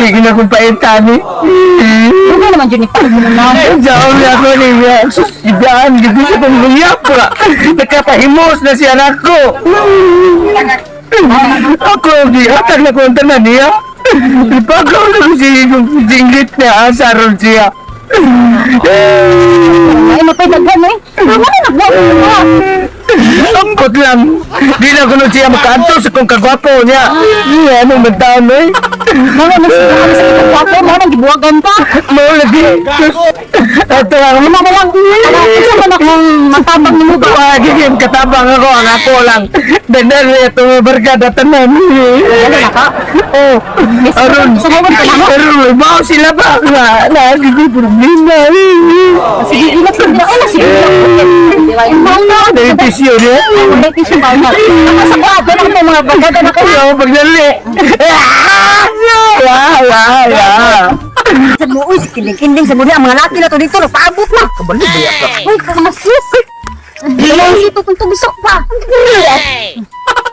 Sige na kong paitan eh. Dugay naman jud ni pa mo na. Jaon na ako niya. Sus, ibaan, gito siya kong guyap ba? Nakapahimos na siya nako. Ako, gihatag na kong tanan niya. Ipagaw na ko siya yung jinggit niya, asaron siya. Ay mapay daghan eh. Wala na nagwa mo. Angkot lang. Di na kuno siya makaanto sa kong kagwapo niya. Iya, anong magtaon eh. Mga mas mga sa kagwapo mo nang gibuwagan pa. Mao lagi. Sus, ato ang Ano mo lang. Ano unsa man akong matabang nimo ba? Wah, gigim katabang ako ang ako lang. Dandan niya itong barkada tanan. Ano na ka? Oh, aron. Sumawag ka na mo. Aron, mau sila ba? Nga, lagi ko problema. Sige, relax lang. Ay, sige. Mga Naitisyo niya. May tissue ba na? Sa kuha, pero may mga barkada na kayo. Ayaw, pagdali. Wah, wah, wah. Sa mo, uy, si kinding-kinding sa muli, ang mga laki na to dito, nagpaabot na. Kabalo ba ka? Uy, kamasis. Dalawang sito kung tugisok pa.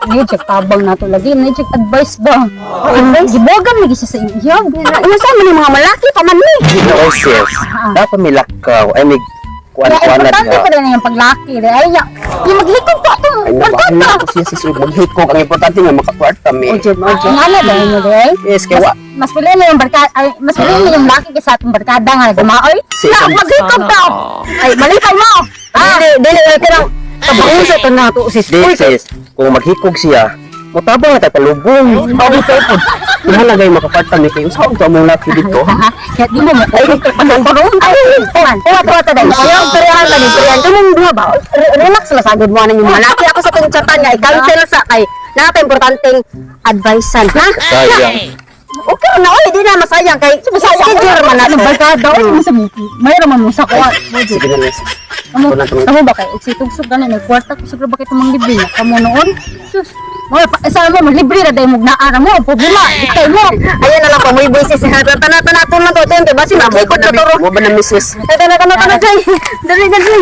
Medyo tabang na to lagi. Medyo advice ba? Advice? Gibogan lagi siya sa iyo. Ano sa man yung mga malaki pa man ni? Ginoo sis. Dapat may lakaw. Ay may Kaya kuan-kuanan importante nga. pa rin yung paglaki. Ay, ya. Yung maghikog pa itong Ay, barkada. nabahala ko siya sis. Maghikog. Ang importante nga makakwarta mi. Ang ala dahil mo dahil. Yes, kay wa. Mas pili na yung barkada, ay, mas pili na yung laki kaysa atong barkada nga gumaoy. Si- Na, maghikog ka! Ay, malipay mo. Ah, dili, dili, pero kabaunsa to na to sis. Di sis, kung maghikog siya, mutabang na tayo palubong. Abi tayo po. Mahalaga yung makakwarta mi kayo. Saan to among laki dito? Ha? Kaya di mo mo. Ay, Ay, tuwan, tuwa, tuwa, tuwa, dahil. Ayaw, istoryahan ta ni, istoryahan. Kamong duha ba? Relax lang sagod mo na yung mga laki. Ako sa tong chatan nga, i-cancel sa kay naka importanteng advicean, ha? Sayang. Okay na, oy, di na masayang kay schedule man na Ang to. barkada, oy, mayroon man mo sa kuha. Sige na sis. Amo, Ito na itong- amo ba kay og situgsog gani may kwarta ko siguro bakit mang libre na kamo noon. Sus. Mo pa sa mo libre ra dai mo naa ra mo problema dikay mo. Ayan na lang pa, muy boy sis. Tana, tana, tana, to, to, to, basi maghikot na to, ro. Mo ba na misis? Tana, tana, tana, Jay. Dali, dali.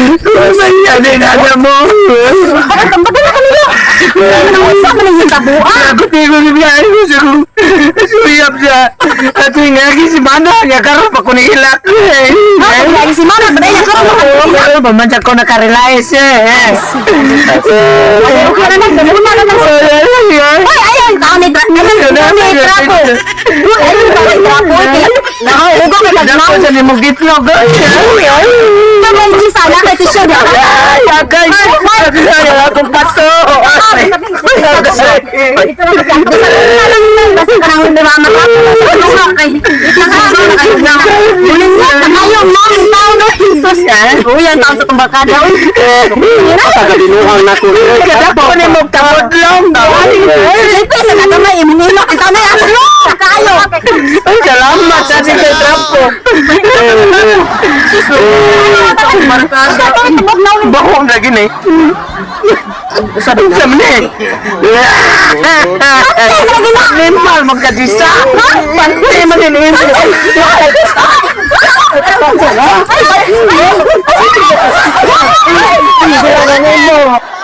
Ano na mo? Bakit ang bagal na kanila? Ano sa man yung tabuan? Ako tigo bibiyahe ko sa kong suyap siya. At yung nga si Mana, nga karoon pa ko ni ilak. Ha, lagi si Mama, patay na karon. Oo, karoon pa man siya ko nakarelize eh. Okay na lang, dali na lang. Ay, ayun, taon ni ayun, taon ni trapo. Uy, ayun, taon ni trapo. Nakahugo ka Dako nagmang. sa nimong gitlog. Tama yung sana kay tisyo, di ba? Ay, akay. Ay, akong paso. Ito na lang, basta kanang hindi mama ka. Kay, kayo, ma'am, taon no, Jesus. Uy, ang taon sa tumbakada. Uy, Pagkalinuhang na ko. Dako ni mong kabudlong. Siyempre, sa kagamay, imunilok. Ang taon na yung aslo. Kayo. Ay, salamat sa ating trapo. Baho ang lagi ni. Sa ni. Limal magkadisa. Pantay man ini. Ay, ay, ay.